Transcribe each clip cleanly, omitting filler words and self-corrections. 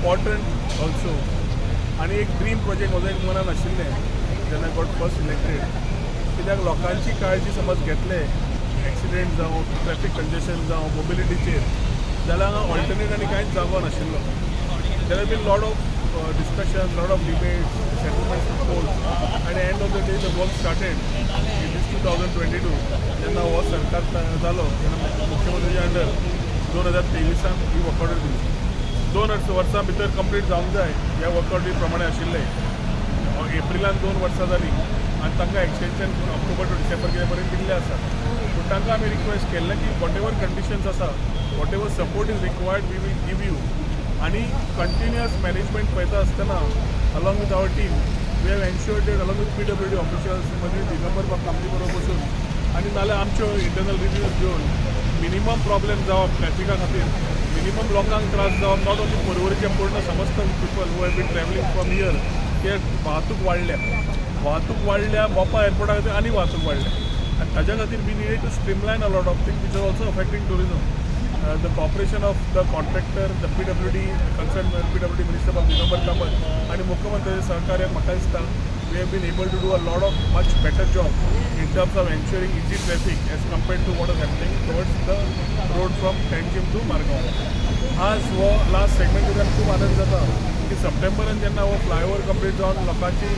important also आनी एक dream project म्हजो एक मनान आशिल्लें जेन्ना गॉट फर्स्ट इलेक्टेड, कित्याक लोकांची काळजी समज घेतले, एक्सिडेंट जावं, ट्रॅफिक कंजेशन जावं, मोबिलिटीचेर जाल्यार हांगा ऑल्टरनेट आनी कांयच जागो नाशिल्लो. There have been lot of discussion, lot of debates, settlements in court आनी end of the day the work started in this 2022. जेन्ना हो सरकार जालो तेन्ना मुख्यमंत्रीच्या अंडर 2023 ही वर्क ऑर्डर दिली. 2 वर्सां भितर कंप्लीट जावंक जाय ह्या वर्क ऑर्डरी प्रमाणे आशिल्लें. एप्रिलान 2 वर्सां जालीं आनी तांकां एक्सटेंशन ऑक्टोबर टू डिसेंबर कितें पर्यंत दिल्लें आसा. पूण तांकां आमी रिक्वेस्ट केल्लें की what ever conditions आसा, whatever support is required, we will give you. आनी कंटिन्युअस मॅनेजमेंट पळयता आसतना, along with our team, we have ensured that along with PWD officials, मदीं दिगंबर बाब कामती बरोबर बसून आनी नाल्यार आमच्यो इंटरनल रिव्यूज घेवन मिनिमम प्रॉब्लेम जावप, ट्रॅफिका खातीर मिनिमम लोकांक त्रास जावप, not only पर्वरीचे, पूर्ण समस्त people who have been travelling from here. ते वाहतूक वाडल्या, वाहतूक वाडल्या, मोपा एअरपोर्टा खातीर आनी वाहतूक वाडल्या आनी ताज्या खातीर we needed to streamline a lot of thing which are also affecting tourism. The cooperation of the contractor, the PWD, concerned PWD minister बाब दिगंबर कामत आनी मुख्यमंत्र्याचे सहकार्य, म्हाका दिसता we have been able to do a lot of much better job in terms of ensuring easy traffic as compared to what is happening towards the road from Panjim to Margao. आज हो last segment भितर खूब आनंद जाता की सप्टेंबरान जेन्ना हो flyover complete जावन लोकांची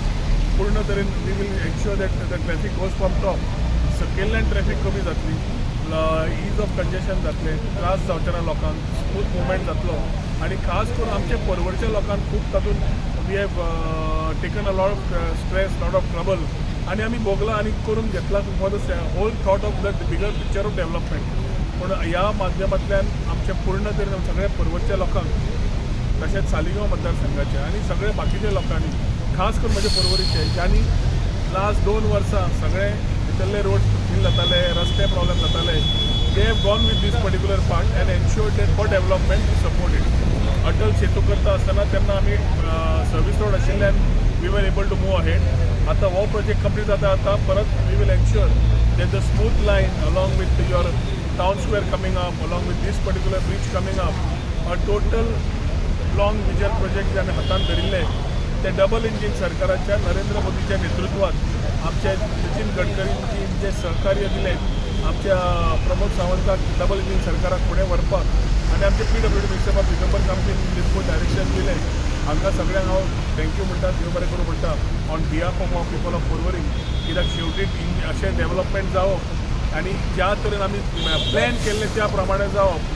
पूर्ण तरेन we will ensure that the traffic goes from top, सकयल्ल्यान ट्रॅफिक कमी जातली, is of कंजेशन जातलें, त्रास जावचे ना लोकांक, स्मूथ मुवमेंट जातलो. आनी खास करून आमच्या पर्वरच्या लोकांक खूब तातूंत we have taken a lot of stress, lot of trouble आनी आमी भोगला आनी करून घेतला for the whole thought of the bigger picture of development. पूण ह्या माध्यमांतल्यान आमच्या पूर्ण तरेन सगळ्या पर्वरच्या लोकांक, तशेंच सालिगांव मतदारसंघाचे आनी सगळे बाकीच्या लोकांनी, खास करून म्हज्या पर्वरीचे, ज्यांनी लास्ट 2 वर्सां सगळे भितरले रोड फील जाताले, रस्ते प्रॉब्लेम जाताले, they have gone with this particular part and ensure that for development to support it. Atal Setu करता आसतना तेन्ना आमी सर्वीस रोड आशिल्ल्यान we were able to move ahead. आतां हो प्रोजेक्ट कंप्लीट जाता, आतां परत we will ensure that the smooth line along with your town square coming up, along with this particular bridge coming up, a total long vision project जे आमी हातान धरिल्ले ते double engine सरकाराच्या, नरेंद्र मोदीच्या नेतृत्वात, आमच्या नितीन गडकरींची जे सहकार्य दिलें, आमच्या प्रमोद सावंताक डबल इंजीन सरकाराक फुडें व्हरपाक आनी आमचे पीडब्ल्यूडी मिनिस्टर बाब दिगंबर कामतीन बिलकूल डायरेक्शन दिलें, हांकां सगळ्यांक हांव thank you म्हणटा, देव बरें करूं म्हणटा on behalf of our people of Porvorim. कित्याक शेवटी अशें डेवलपमेंट जावप आनी ज्या तरेन आमी प्लॅन केल्लें त्या प्रमाणे जावप,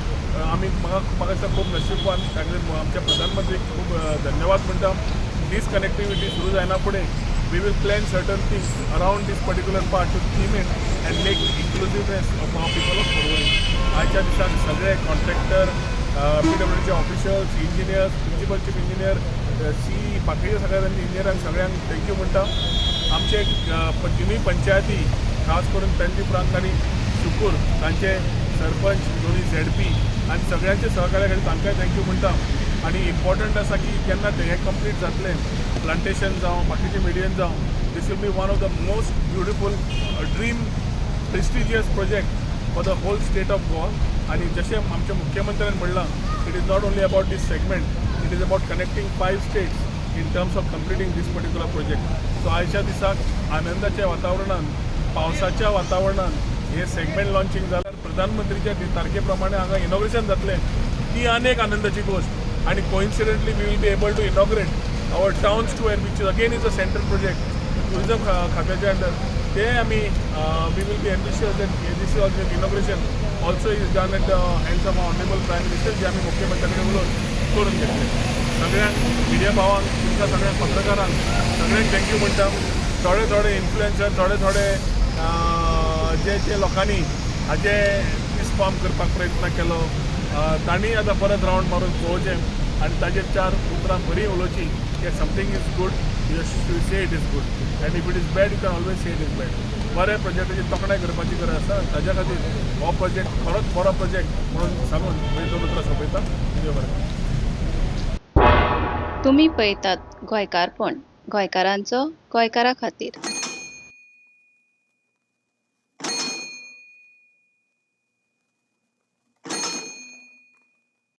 आमी म्हाका दिसता खूब नशीबवान. ताका आमच्या प्रधानमंत्रीक खूब धन्यवाद म्हणटा. दीस कनेक्टिविटी सुरू जायना फुडें we will plan certain things around this particular part to theme it and make inclusiveness of our people of Porvorim. आयच्या दिसाक सगळे contractor, पीडब्ल्यूडीचे officials, engineers, principal chief engineer, C, बाकीचे सगळ्या इंजिनियरांक सगळ्यांक thank you म्हणटा. आमचे तिनूय पंचायती, खास करून पेन्जी प्रांत आनी सुकूर, तांचे सरपंच, दोनूय झेडपी आनी सगळ्यांचे सहकार्या खातीर तांकांय thank you म्हणटा. आनी इम्पॉर्टंट आसा की जेन्ना हें कंप्लीट जातलें, प्लांटेशन जावं, बाकीचे मिडियन जावं, this will be one of the most beautiful dream prestigious project for the whole state of Goa. आनी जशें आमच्या मुख्यमंत्र्यान म्हणलां, it is not only about this segment, it is about connecting five states in terms of completing this particular project. So आयच्या दिसाक आनंदाच्या वातावरणान, पावसाच्या वातावरणान हे सेगमेंट लॉन्चिंग जाल्यार प्रधानमंत्रीच्या तारखे प्रमाणे हांगा इनॉग्रेशन जातलें, ती आनी एक आनंदाची गोश्ट. आनी coincidentally we will be able to inaugurate our town square, which is again is a central project tourism खात्याच्या अंडर. ते आमी we will be ambitious that this inauguration also is done at the hands of honourable Prime Minister, जे आमी मुख्यमंत्र्या कडेन उलोवन करून घेतले. सगळ्यांक media भावांक, तुमकां सगळ्यांक, पत्रकारांक सगळ्यांक thank you म्हणटा. थोडे थोडे इन्फ्लुएन्सर, थोडे थोडे जे जे लोकांनी हाजे मिसफॉर्म करपाक प्रयत्न केलो, तांणी आतां परत रावंड मारून पळोवचें आनी ताजेर चार उतरां बरीं उलोवचीं की something is good, you say it is good, and if it is bad, you can always say it is bad. बऱ्या प्रोजेक्टाची तोखणाय करपाची गरज आसा. ताज्या खातीर हो प्रोजेक्ट खरोच बरो प्रोजेक्ट म्हणून सांगून म्हजी दोन उतरां सोंपयता. देव बरें करूं. तुमी पळयतात गोंयकारपण, गोंयकारांचो गोंयकारा खातीर.